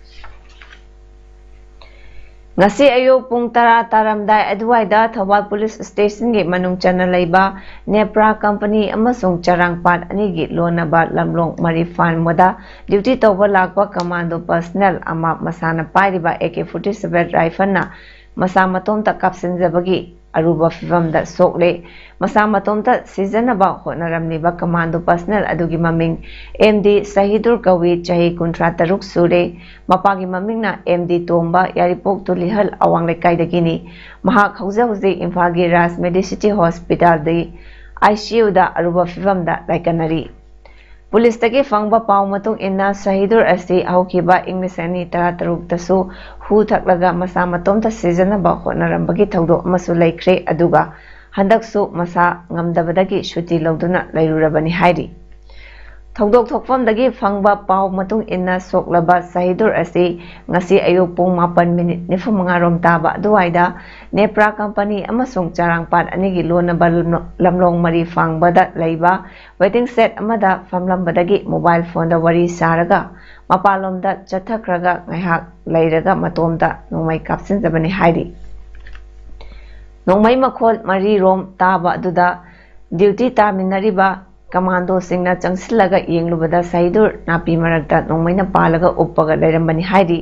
ꯉꯁꯤ ꯑꯌꯨꯛ ꯄꯨꯡ ꯇꯔꯥ ꯇꯥꯔꯝꯗꯥꯏ ꯑꯗꯨꯋꯥꯏꯗ ꯊꯧꯕꯥꯜ ꯄꯨꯂꯤꯁ ꯁ꯭ꯇꯦꯁꯟꯒꯤ ꯃꯅꯨꯡ ꯆꯟꯅ ꯂꯩꯕ ꯅꯦꯄ꯭ꯔꯥ ꯀꯝꯄꯅꯤ ꯑꯃꯁꯨꯡ ꯆꯔꯥꯡꯄꯥꯠ ꯑꯅꯤꯒꯤ ꯂꯣꯟꯅꯕ ꯂꯝꯂꯣꯡ ꯃꯔꯤ ꯐꯥꯟꯕꯗ ꯗ꯭ꯌꯨꯇꯤ ꯇꯧꯕ ꯂꯥꯛꯄ ꯀꯃꯥꯟꯗꯣ ꯄꯔꯁꯅꯦꯜ ꯑꯃ ꯃꯁꯥꯅ ꯄꯥꯏꯔꯤꯕ ꯑꯦ ꯀꯦ ꯐꯣꯔꯇꯤ ꯁꯚꯦꯟ ꯔꯥꯏꯐꯜꯅ ꯃꯁꯥ ꯃꯇꯣꯝꯇ ꯀꯥꯞꯁꯤꯟꯖꯕꯒꯤ ꯑꯔꯨꯕ ꯐꯤꯚꯝꯗ ꯁꯣꯛꯂꯦ꯫ ꯃꯁꯥ ꯃꯇꯣꯝꯇ ꯁꯤꯖꯅꯕ ꯍꯣꯠꯅꯔꯝꯂꯤꯕ ꯀꯃꯥꯟꯗꯣ ꯄꯔꯁꯅꯦꯜ ꯑꯗꯨꯒꯤ ꯃꯃꯤꯡ ꯑꯦꯝ ꯗꯤ ꯁꯍꯤꯗꯨꯔ ꯀꯧꯏ, ꯆꯍꯤ ꯀꯨꯟꯊ꯭ꯔꯥ ꯇꯔꯨꯛ ꯁꯨꯔꯦ꯫ ꯃꯄꯥꯒꯤ ꯃꯃꯤꯡꯅ ꯑꯦꯝ ꯗꯤ ꯇꯣꯝꯕ, ꯌꯥꯏꯔꯤꯄꯣꯛ ꯇꯨꯂꯤꯍꯜ ꯑꯋꯥꯡ ꯂꯩꯀꯥꯏꯗꯒꯤꯅꯤ꯫ ꯃꯍꯥꯛ ꯍꯧꯖꯤꯛ ꯍꯧꯖꯤꯛ ꯏꯝꯐꯥꯜꯒꯤ ꯔꯥꯖ ꯃꯦꯗꯤꯁꯤꯇꯤ ꯍꯣꯁꯄꯤꯇꯥꯜꯗ ꯑꯥꯏ ꯁꯤ ꯌꯨꯗ ꯑꯔꯨꯕ ꯐꯤꯚꯝꯗ ꯂꯥꯏꯀꯠꯅꯔꯤ꯫ ꯄꯨꯂꯤꯁꯇꯒꯤ ꯐꯪꯕ ꯄꯥꯎ ꯃꯇꯨꯡ ꯏꯟꯅ, ꯁꯍꯤꯗꯨꯔ ꯑꯁꯤ ꯍꯧꯈꯤꯕ ꯏꯪ ꯂꯤꯁꯤꯡ ꯑꯅꯤ ꯇꯔꯥꯇꯔꯨꯛꯇꯁꯨ ꯍꯨ ꯊꯛꯂꯒ ꯃꯁꯥ ꯃꯇꯣꯝꯇ ꯁꯤꯖꯅꯕ ꯍꯣꯠꯅꯔꯝꯕꯒꯤ ꯊꯧꯗꯣꯛ ꯑꯃꯁꯨ ꯂꯩꯈ꯭ꯔꯦ, ꯑꯗꯨꯒ ꯍꯟꯗꯛꯁꯨ ꯃꯁꯥ ꯉꯝꯗꯕꯗꯒꯤ ꯁꯨꯇꯤ ꯂꯧꯗꯨꯅ ꯂꯩꯔꯨꯔꯕꯅꯤ ꯍꯥꯏꯔꯤ꯫ ꯊꯧꯗꯣꯛ ꯊꯣꯛꯐꯝꯗꯒꯤ ꯐꯪꯕ ꯄꯥꯎ ꯃꯇꯨꯡ ꯏꯟꯅ, ꯁꯣꯛꯂꯕ ꯁꯍꯤꯗꯨꯔ ꯑꯁꯤ ꯉꯁꯤ ꯑꯌꯨꯛ ꯄꯨꯡ ꯃꯥꯄꯟ ꯃꯤꯅꯤꯠ ꯅꯤꯐꯨ ꯃꯉꯥ ꯔꯣꯝ ꯇꯥꯕ ꯑꯗꯨꯋꯥꯏꯗ ꯅꯦꯄ꯭ꯔꯥ ꯀꯝꯄꯅꯤ ꯑꯃꯁꯨꯡ ꯆꯔꯥꯡꯄꯥꯠ ꯑꯅꯤꯒꯤ ꯂꯣꯟꯅꯕ ꯂꯝꯂꯣꯡ ꯃꯔꯤ ꯐꯥꯡꯕꯗ ꯂꯩꯕ ꯋꯦꯇꯤꯡ ꯁꯦꯠ ꯑꯃꯗ ꯐꯝꯂꯝꯕꯗꯒꯤ ꯃꯣꯕꯥꯏꯜ ꯐꯣꯟꯗ ꯋꯥꯔꯤ ꯁꯥꯔꯒ ꯃꯄꯥꯟꯂꯣꯝꯗ ꯆꯠꯊꯈ꯭ꯔꯒ ꯉꯥꯏꯍꯥꯛ ꯂꯩꯔꯒ ꯃꯇꯣꯝꯇ ꯅꯣꯡꯃꯩ ꯀꯥꯞꯁꯤꯟꯖꯕꯅꯤ ꯍꯥꯏꯔꯤ꯫ ꯅꯣꯡꯃꯩ ꯃꯈꯣꯜ ꯃꯔꯤꯔꯣꯝ ꯇꯥꯕ ꯑꯗꯨꯗ ꯗ꯭ꯌꯨꯇꯤ ꯇꯥꯃꯤꯟꯅꯔꯤꯕ ꯀꯃꯥꯟꯗꯣꯁꯤꯡꯅ ꯆꯪꯁꯤꯜꯂꯒ ꯌꯦꯡꯂꯨꯕꯗ ꯁꯍꯤꯗꯨꯔ ꯅꯥꯄꯤ ꯃꯔꯛꯇ ꯅꯣꯡꯃꯩꯅ ꯄꯥꯜꯂꯒ ꯎꯞꯄꯒ ꯂꯩꯔꯝꯕꯅꯤ ꯍꯥꯏꯔꯤ꯫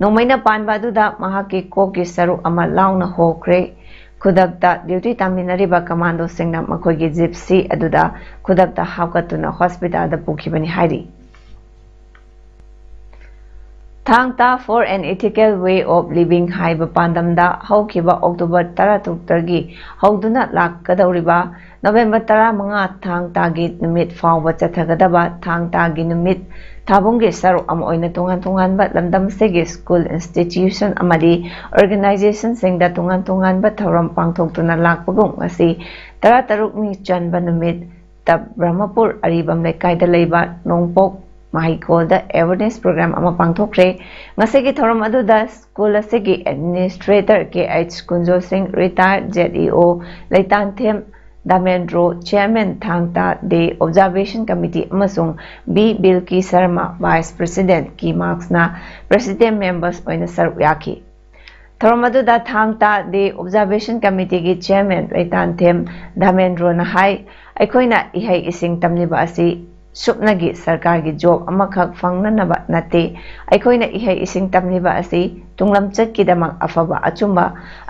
ꯅꯣꯡꯃꯩꯅ ꯄꯥꯟꯕ ꯑꯗꯨꯗ ꯃꯍꯥꯛꯀꯤ ꯀꯣꯛꯀꯤ ꯁꯔꯨꯛ ꯑꯃ ꯂꯥꯎꯅ ꯍꯣꯈ꯭ꯔꯦ꯫ ꯈꯨꯗꯛꯇ ꯗ꯭ꯌꯨꯇꯤ ꯇꯥꯃꯤꯟꯅꯔꯤꯕ ꯀꯃꯥꯟꯗꯣꯁꯤꯡꯅ ꯃꯈꯣꯏꯒꯤ ꯖꯤꯞꯁꯤ ꯑꯗꯨꯗ ꯈꯨꯗꯛꯇ ꯍꯥꯞꯀꯠꯇꯨꯅ ꯍꯣꯁꯄꯤꯇꯥꯜꯗ ꯄꯨꯈꯤꯕꯅꯤ ꯍꯥꯏꯔꯤ꯫ ꯊꯥꯡ ꯇꯥ For an Ethical Way of Living ꯍꯥꯏꯕ ꯄꯥꯟꯗꯝꯗ ꯍꯧꯈꯤꯕ ꯑꯣꯛꯇꯣꯕꯔ ꯇꯔꯥꯇꯔꯨꯛꯇꯒꯤ ꯍꯧꯗꯨꯅ ꯂꯥꯛꯀꯗꯧꯔꯤꯕ ꯅꯣꯕꯦꯝꯕꯔ ꯇꯔꯥꯃꯉꯥ ꯊꯥꯡ ꯇꯥꯒꯤ ꯅꯨꯃꯤꯠ ꯐꯥꯎꯕ ꯆꯠꯊꯒꯗꯕ ꯊꯥꯡ ꯇꯥꯒꯤ ꯅꯨꯃꯤꯠ ꯊꯥꯕꯨꯡꯒꯤ ꯁꯔꯨꯛ ꯑꯃ ꯑꯣꯏꯅ ꯇꯣꯉꯥꯟ ꯇꯣꯉꯥꯟꯕ ꯂꯝꯗꯝ ꯑꯁꯤꯒꯤ ꯁ꯭ꯀꯨꯜ, ꯏꯟꯁꯇꯤꯇ꯭ꯌꯨꯁꯟ ꯑꯃꯗꯤ ꯑꯣꯔꯒꯅꯥꯏꯖꯦꯁꯟꯁꯤꯡꯗ ꯇꯣꯉꯥꯟ ꯇꯣꯉꯥꯟꯕ ꯊꯧꯔꯝ ꯄꯥꯡꯊꯣꯛꯇꯨꯅ ꯂꯥꯛꯄꯒꯨꯝ ꯉꯁꯤ ꯇꯔꯥꯇꯔꯨꯛꯅꯤ ꯆꯟꯕ ꯅꯨꯃꯤꯠꯇ ꯕ꯭ꯔꯍꯃꯄꯨꯔ ꯑꯔꯤꯕꯝ ꯂꯩꯀꯥꯏꯗ ꯂꯩꯕ ꯅꯣꯡꯄꯣꯛ ꯃꯍꯩꯀꯣꯜꯗ ꯑꯦꯋꯦꯔꯅꯦꯁ ꯄ꯭ꯔꯣꯒ꯭ꯔꯥꯝ ꯑꯃ ꯄꯥꯡꯊꯣꯛꯈ꯭ꯔꯦ꯫ ꯉꯁꯤꯒꯤ ꯊꯧꯔꯝ ꯑꯗꯨꯗ ꯁ꯭ꯀꯨꯜ ꯑꯁꯤꯒꯤ ꯑꯦꯗꯃꯤꯅꯤꯁꯇ꯭ꯔꯦꯇꯔ ꯀꯦ ꯑꯩꯆ ꯀꯨꯟꯖꯣ ꯁꯤꯡ, ꯔꯤꯇꯥꯌꯔ ꯖꯦꯠ ꯏ ꯑꯣ ꯂꯩꯇꯥꯟꯊꯦꯝ ꯗꯥꯃꯦꯟꯗ꯭ꯔꯣ, ꯆꯤꯌꯔꯃꯦꯟ ꯊꯥꯡ ꯇꯥ ꯗꯦ ꯑꯣꯕꯖꯥꯔꯕꯦꯁꯟ ꯀꯃꯤꯇꯤ, ꯑꯃꯁꯨꯡ ꯕꯤ ꯕꯤꯜꯀꯤ ꯁꯔꯃ, ꯚꯥꯏꯁ ꯄ꯭ꯔꯦꯁꯤꯗꯦꯟꯠ ꯀꯤ ꯃꯥꯔꯛꯁꯅ ꯄ꯭ꯔꯦꯁꯤꯗꯦꯟꯠ ꯃꯦꯝꯕꯔꯁ ꯑꯣꯏꯅ ꯁꯔꯨꯛ ꯌꯥꯈꯤ꯫ ꯊꯧꯔꯝ ꯑꯗꯨꯗ ꯊꯥꯡ ꯇꯥ ꯗꯦ ꯑꯣꯕꯖꯥꯔꯕꯦꯁꯟ ꯀꯃꯤꯇꯤꯒꯤ ꯆꯤꯌꯔꯃꯦꯟ ꯂꯩꯇꯥꯟꯊꯦꯝ ꯙꯥꯃꯦꯟꯗ꯭ꯔꯣꯅ ꯍꯥꯏ, ꯑꯩꯈꯣꯏꯅ ꯏꯍꯩ ꯏꯁꯤꯡ ꯇꯝꯂꯤꯕ ꯑꯁꯤ ꯁꯨꯞꯅꯒꯤ ꯁꯔꯀꯥꯔꯒꯤ ꯖꯣꯕ ꯑꯃꯈꯛ ꯐꯪꯅꯅꯕ ꯅꯠꯇꯦ꯫ ꯑꯩꯈꯣꯏꯅ ꯏꯍꯩ ꯏꯁꯤꯡ ꯇꯝꯂꯤꯕ ꯑꯁꯤ ꯇꯨꯡꯂꯝꯆꯠꯀꯤꯗꯃꯛ ꯑꯐꯕ, ꯑꯆꯨꯝꯕ,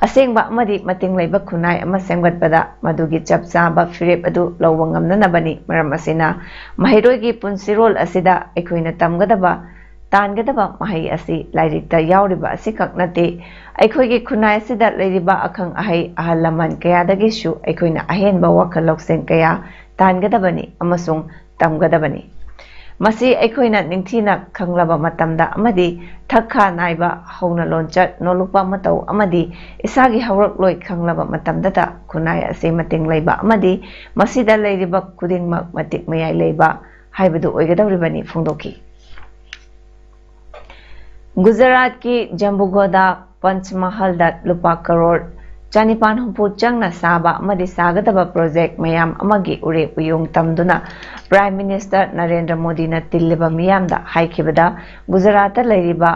ꯑꯁꯦꯡꯕ ꯑꯃꯗꯤ ꯃꯇꯤꯡ ꯂꯩꯕ ꯈꯨꯟꯅꯥꯏ ꯑꯃ ꯁꯦꯝꯒꯠꯄꯗ ꯃꯗꯨꯒꯤ ꯆꯞ ꯆꯥꯕ ꯐꯤꯔꯦꯞ ꯑꯗꯨ ꯂꯧꯕ ꯉꯝꯅꯅꯕꯅꯤ꯫ ꯃꯔꯝ ꯑꯁꯤꯅ, ꯃꯍꯩꯔꯣꯏꯒꯤ ꯄꯨꯟꯁꯤꯔꯣꯜ ꯑꯁꯤꯗ ꯑꯩꯈꯣꯏꯅ ꯇꯝꯒꯗꯕ, ꯇꯥꯟꯒꯗꯕ ꯃꯍꯩ ꯑꯁꯤ ꯂꯥꯏꯔꯤꯛꯇ ꯌꯥꯎꯔꯤꯕ ꯑꯁꯤꯈꯛ ꯅꯠꯇꯦ꯫ ꯑꯩꯈꯣꯏꯒꯤ ꯈꯨꯟꯅꯥꯏ ꯑꯁꯤꯗ ꯂꯩꯔꯤꯕ ꯑꯈꯪ ꯑꯍꯩ, ꯑꯍꯜ ꯂꯃꯟ ꯀꯌꯥꯗꯒꯤꯁꯨ ꯑꯩꯈꯣꯏꯅ ꯑꯍꯦꯟꯕ ꯋꯥꯈꯜ ꯂꯧꯁꯤꯡ ꯀꯌꯥ ꯇꯥꯟꯒꯗꯕꯅꯤ ꯑꯃꯁꯨꯡ ꯇꯝꯒꯗꯕꯅꯤ꯫ ꯃꯁꯤ ꯑꯩꯈꯣꯏꯅ ꯅꯤꯡꯊꯤꯅ ꯈꯪꯂꯕ ꯃꯇꯝꯗ ꯑꯃꯗꯤ ꯊꯛ ꯈꯥ ꯅꯥꯏꯕ ꯍꯧꯅ ꯂꯣꯟꯆꯠ, ꯅꯣꯂꯨꯛꯄ ꯃꯇꯧ ꯑꯃꯗꯤ ꯏꯁꯥꯒꯤ ꯍꯧꯔꯛꯂꯣꯏ ꯈꯪꯂꯕ ꯃꯇꯝꯗꯇ ꯈꯨꯟꯅꯥꯏ ꯑꯁꯤ ꯃꯇꯤꯡ ꯂꯩꯕ ꯑꯃꯗꯤ ꯃꯁꯤꯗ ꯂꯩꯔꯤꯕ ꯈꯨꯗꯤꯡꯃꯛ ꯃꯇꯤꯛ ꯃꯌꯥꯏ ꯂꯩꯕ ꯍꯥꯏꯕꯗꯨ ꯑꯣꯏꯒꯗꯧꯔꯤꯕꯅꯤ ꯐꯣꯡꯗꯣꯛꯈꯤ꯫ ꯒꯨꯖꯔꯥꯠꯀꯤ ꯖꯝꯕꯨꯒꯣꯗꯥ ꯄꯟꯆꯃꯍꯜꯗ ꯂꯨꯄꯥ ꯀꯔꯣꯔ ꯆꯅꯤꯄꯥꯟ ꯍꯨꯝꯐꯨ ꯆꯪꯅ ꯁꯥꯕ ꯑꯃꯗꯤ ꯁꯥꯒꯗꯕ ꯄ꯭ꯔꯣꯖꯦꯛ ꯃꯌꯥꯝ ꯑꯃꯒꯤ ꯎꯔꯦꯞ ꯎꯌꯨꯡ ꯇꯝꯗꯨꯅ ꯄ꯭ꯔꯥꯏꯝ ꯃꯤꯅꯤꯁꯇꯔ ꯅꯔꯦꯟꯗ꯭ꯔ ꯃꯣꯗꯤꯅ ꯇꯤꯜꯂꯤꯕ ꯃꯤꯌꯥꯝꯗ ꯍꯥꯏꯈꯤꯕꯗ, ꯒꯨꯖꯔꯥꯠꯇ ꯂꯩꯔꯤꯕ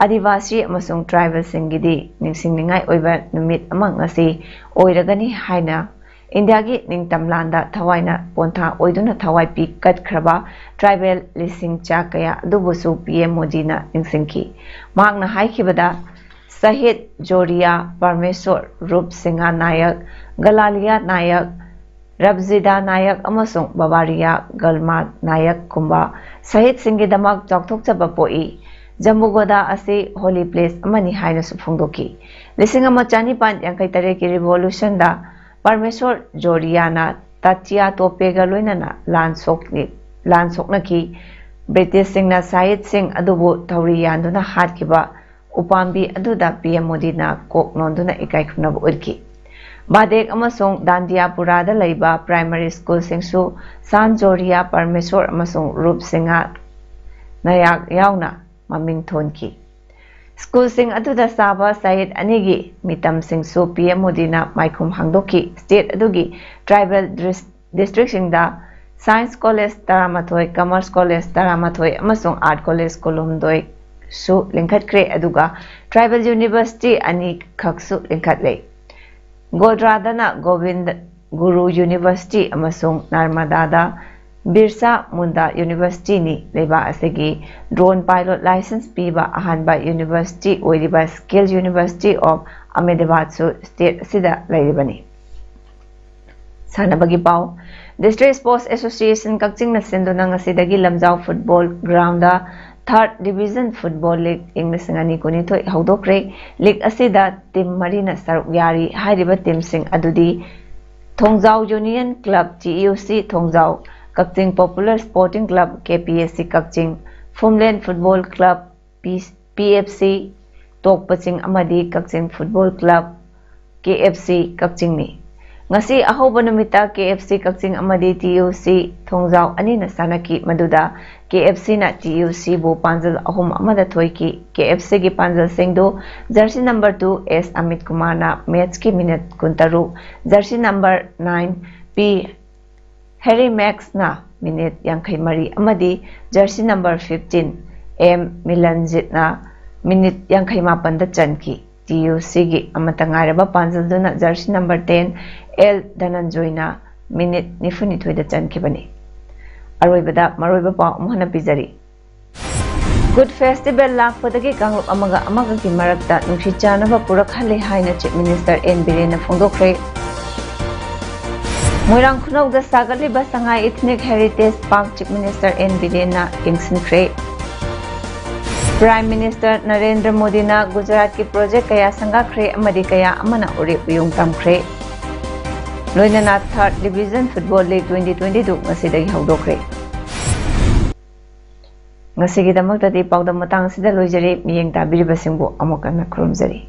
ꯑꯥꯗꯤꯕꯥꯁꯤ ꯑꯃꯁꯨꯡ ꯇ꯭ꯔꯥꯏꯕꯦꯜꯁꯤꯡꯒꯤꯗꯤ ꯅꯤꯡꯁꯤꯡꯅꯤꯡꯉꯥꯏ ꯑꯣꯏꯕ ꯅꯨꯃꯤꯠ ꯑꯃ ꯉꯁꯤ ꯑꯣꯏꯔꯒꯅꯤ ꯍꯥꯏꯅ ꯏꯟꯗꯤꯌꯥꯒꯤ ꯅꯤꯡꯇꯝꯂꯥꯟꯗ ꯊꯋꯥꯏꯅ ꯄꯣꯟꯊꯥ ꯑꯣꯏꯗꯨꯅ ꯊꯋꯥꯏ ꯄꯤ ꯀꯠꯈ꯭ꯔꯕ ꯇ꯭ꯔꯥꯏꯕꯦꯜ ꯂꯤꯁꯤꯡ ꯆꯥ ꯀꯌꯥ ꯑꯗꯨꯕꯨꯁꯨ ꯄꯤ ꯑꯦꯝ ꯃꯣꯗꯤꯅ ꯅꯤꯡꯁꯤꯡꯈꯤ꯫ ꯃꯍꯥꯛꯅ ꯍꯥꯏꯈꯤꯕꯗ, ꯁꯍꯤꯗ ꯖꯣꯔꯤꯌꯥ ꯄꯔꯃꯦꯁꯣꯔ ꯔꯨꯞ ꯁꯤꯡꯍ ꯅꯥꯌꯛ, ꯒꯂꯥꯂꯤꯌꯥ ꯅꯥꯌꯛ, ꯔꯕꯖꯤꯗꯥ ꯅꯥꯌꯛ ꯑꯃꯁꯨꯡ ꯕꯕꯥꯔꯤꯌꯥ ꯒꯜꯃꯥ ꯅꯥꯌꯛꯀꯨꯝꯕ ꯁꯍꯤꯗꯁꯤꯡꯒꯤꯗꯃꯛ ꯆꯥꯎꯊꯣꯛꯆꯕ ꯄꯣꯛꯏ꯫ ꯖꯝꯕꯨꯒꯣꯗꯥ ꯑꯁꯤ ꯍꯣꯂꯤ ꯄ꯭ꯂꯦꯁ ꯑꯃꯅꯤ ꯍꯥꯏꯅꯁꯨ ꯐꯣꯡꯗꯣꯛꯈꯤ꯫ ꯂꯤꯁꯤꯡ ꯑꯃ ꯆꯅꯤꯄꯥꯟ ꯌꯥꯡꯈꯩ ꯇꯔꯦꯠꯀꯤ ꯔꯤꯚꯣꯂꯨꯁꯟꯗ ꯄꯔꯃꯦꯁꯣꯔ ꯖꯣꯔꯤꯌꯥꯅ ꯇꯥꯆꯤꯌꯥ ꯇꯣꯄꯦꯒ ꯂꯣꯏꯅꯅ ꯂꯥꯟ ꯁꯣꯛꯅꯤ-, ꯂꯥꯟ ꯁꯣꯛꯅꯈꯤ꯫ ꯕ꯭ꯔꯤꯇꯤꯁꯁꯤꯡꯅ ꯁꯥꯍꯤꯗꯁꯤꯡ ꯑꯗꯨꯕꯨ ꯊꯧꯔꯤ ꯌꯥꯟꯗꯨꯅ ꯍꯥꯠꯈꯤꯕ ꯎꯄꯥꯝꯕꯤ ꯑꯗꯨꯗ ꯄꯤ ꯑꯦꯝ ꯃꯣꯗꯤꯅ ꯀꯣꯛ ꯅꯣꯟꯗꯨꯅ ꯏꯀꯥꯏ ꯈꯨꯝꯅꯕ ꯎꯠꯈꯤ꯫ ꯕꯥꯗꯦꯛ ꯑꯃꯁꯨꯡ ꯗꯥꯟꯗꯤꯌꯥꯄꯨꯔꯥꯗ ꯂꯩꯕ ꯄ꯭ꯔꯥꯏꯃꯔꯤ ꯁ꯭ꯀꯨꯜꯁꯤꯡꯁꯨ ꯁꯥꯟ ꯖꯣꯔꯤꯌꯥ ꯄꯔꯃꯦꯁꯣꯔ ꯑꯃꯁꯨꯡ ꯔꯨꯞ ꯁꯤꯡꯍ ꯅꯥꯌꯥꯛ ꯌꯥꯎꯅ ꯃꯃꯤꯡ ꯊꯣꯟꯈꯤ꯫ ꯁ꯭ꯀꯨꯜꯁꯤꯡ ꯑꯗꯨꯗ ꯁꯥꯕ ꯁꯍꯤꯗ ꯑꯅꯤꯒꯤ ꯃꯤꯇꯝꯁꯤꯡꯁꯨ ꯄꯤ ꯑꯦꯝ ꯃꯣꯗꯤꯅ ꯃꯥꯏꯈꯨꯝ ꯍꯥꯡꯗꯣꯛꯈꯤ꯫ ꯁ꯭ꯇꯦꯠ ꯑꯗꯨꯒꯤ ꯇ꯭ꯔꯥꯏꯕꯦꯜ ꯗ꯭ꯔꯤꯁ-, ꯗꯤꯁꯇ꯭ꯔꯤꯛꯁꯤꯡꯗ ꯁꯥꯏꯟꯁ ꯀꯣꯂꯦꯖ ꯇꯔꯥꯃꯥꯊꯣꯏ, ꯀꯃꯔꯁ ꯀꯣꯂꯦꯖ ꯇꯔꯥꯃꯥꯊꯣꯏ ꯑꯃꯁꯨꯡ ꯑꯥꯔꯠ ꯀꯣꯂꯦꯖ ꯀꯨꯟꯍꯨꯝꯗꯣꯏ ꯁꯨ ꯂꯤꯡꯈꯠꯈ꯭ꯔꯦ, ꯑꯗꯨꯒ Tribal University ꯑꯅꯤꯈꯛꯁꯨ ꯂꯤꯡꯈꯠꯂꯦ꯫ ꯒꯣꯗ꯭ꯔꯥꯗꯅ ꯒꯣꯕꯤꯟꯗ ꯒꯨꯔꯨ University ꯑꯃꯁꯨꯡ ꯅꯔꯃꯗꯥꯗ ꯕꯤꯔꯁꯥ ꯃꯨꯟꯗꯥ University ꯅꯤ꯫ ꯂꯩꯕꯥꯛ ꯑꯁꯤꯒꯤ drone pilot license ꯄꯤꯕ ꯑꯍꯥꯟꯕ university ꯑꯣꯏꯔꯤꯕ Skill University of Ahmedabad ꯁꯨ state ꯑꯁꯤꯗ ꯂꯩꯔꯤꯕꯅꯤ꯫ ꯁꯥꯟꯅꯕꯒꯤ ꯄꯥꯎ꯫ District Sports Association ꯀꯛꯆꯤꯡꯅ ꯁꯤꯟꯗꯨꯅ ꯉꯁꯤꯗꯒꯤ ꯂꯝꯖꯥꯎ football ground ꯗ third division football league ꯏꯪ ꯂꯤꯁꯤꯡ ꯑꯅꯤ ꯀꯨꯟꯅꯤꯊꯣꯏ ꯍꯧꯗꯣꯛꯈ꯭ꯔꯦ꯫ League ꯑꯁꯤꯗ team ꯃꯔꯤꯅ ꯁꯔꯨꯛ ꯌꯥꯔꯤ꯫ ꯍꯥꯏꯔꯤꯕ team ꯁꯤꯡ ꯑꯗꯨꯗꯤ ꯊꯣꯡꯖꯥꯎ Union Club, T U C ꯊꯣꯡꯖꯥꯎ, ꯀꯛꯆꯤꯡ Popular Sporting Club, K P S C ꯀꯛꯆꯤꯡ, ꯐꯨꯝꯂꯦꯟ Football Club, P-, P F C ꯇꯣꯛꯄ ꯆꯤꯡ ꯑꯃꯗꯤ ꯀꯛꯆꯤꯡ Football Club, K F C ꯀꯛꯆꯤꯡꯅꯤ꯫ ꯉꯁꯤ ꯑꯍꯧꯕ ꯅꯨꯃꯤꯠꯇ K F C ꯀꯛꯆꯤꯡ ꯑꯃꯗꯤ T U C ꯊꯣꯡꯖꯥꯎ ꯑꯅꯤꯅ ꯁꯥꯟꯅꯈꯤ, ꯃꯗꯨꯗ K F C ꯅ T U C ꯕꯨ ꯄꯥꯟꯖꯜ ꯑꯍꯨꯝ ꯑꯃꯗ ꯊꯣꯏꯈꯤ꯫ K F C ꯒꯤ ꯄꯥꯟꯖꯜꯁꯤꯡꯗꯨ jersey number two S Amit ꯀꯨꯃꯥꯔꯅ match ꯀꯤ minute ꯀꯨꯟꯇꯔꯨꯛ, jersey number nine P ꯍꯦꯔꯤ ꯃꯦꯛꯁꯅ minute ꯌꯥꯡꯈꯩ ꯃꯔꯤ ꯑꯃꯗꯤ jersey number fifteen M ꯃꯤꯂꯟꯖꯤꯠꯅ minute ꯌꯥꯡꯈꯩ ꯃꯥꯄꯟꯗ ꯆꯟꯈꯤ꯫ T U C ꯒꯤ ꯑꯃꯠꯇ ꯉꯥꯏꯔꯕ ꯄꯥꯟꯖꯜꯗꯨꯅ jersey number ten L ꯙꯅꯟꯖꯣꯏꯅ minute ꯅꯤꯐꯨꯅꯤꯊꯣꯏꯗ ꯆꯟꯈꯤꯕꯅꯤ꯫ ꯑꯔꯣꯏꯕꯗ ꯃꯔꯨꯑꯣꯏꯕ ꯄꯥꯎ ꯑꯃꯨꯛ ꯍꯟꯅ ꯄꯤꯖꯔꯤ꯫ Good Festival ꯂꯥꯛꯄꯗꯒꯤ ꯀꯥꯡꯂꯨꯞ ꯑꯃꯒ ꯑꯃꯒꯒꯤ ꯃꯔꯛꯇ ꯅꯨꯡꯁꯤ ꯆꯥꯟꯅꯕ ꯄꯨꯔꯛꯍꯜꯂꯦ ꯍꯥꯏꯅ Chief Minister N ꯕꯤꯔꯦꯟꯅ ꯐꯣꯡꯗꯣꯛꯈ꯭ꯔꯦ꯫ ꯃꯣꯏꯔꯥꯡ ꯈꯨꯅꯧꯗ ꯁꯥꯒꯠꯂꯤꯕ ꯁꯉꯥꯏ Ethnic Heritage Park Chief Minister N ꯕꯤꯔꯦꯟꯅ ꯌꯦꯡꯁꯤꯟꯈ꯭ꯔꯦ꯫ Prime Minister Narendra ꯃꯣꯗꯤꯅ ꯒꯨꯖꯔꯥꯠꯀꯤ project ꯀꯌꯥ ꯁꯪꯒꯥꯈ꯭ꯔꯦ ꯑꯃꯗꯤ ꯀꯌꯥ ꯑꯃꯅ ꯎꯔꯦꯞ ꯎꯌꯨꯡ ꯇꯝꯈ꯭ꯔꯦ꯫ ꯂꯣꯏꯅꯅ third division football league twenty twenty two ꯉꯁꯤꯗꯒꯤ ꯍꯧꯗꯣꯛꯈ꯭ꯔꯦ꯫ ꯉꯁꯤꯒꯤꯗꯃꯛꯇꯗꯤ ꯄꯥꯎꯗꯝ ꯃꯇꯥꯡ ꯑꯁꯤꯗ ꯂꯣꯏꯖꯔꯦ꯫ ꯃꯤꯠꯌꯦꯡ ꯇꯥꯕꯤꯔꯤꯕꯁꯤꯡꯕꯨ ꯑꯃꯨꯛ ꯍꯟꯅ ꯈꯨꯔꯨꯝꯖꯔꯤ꯫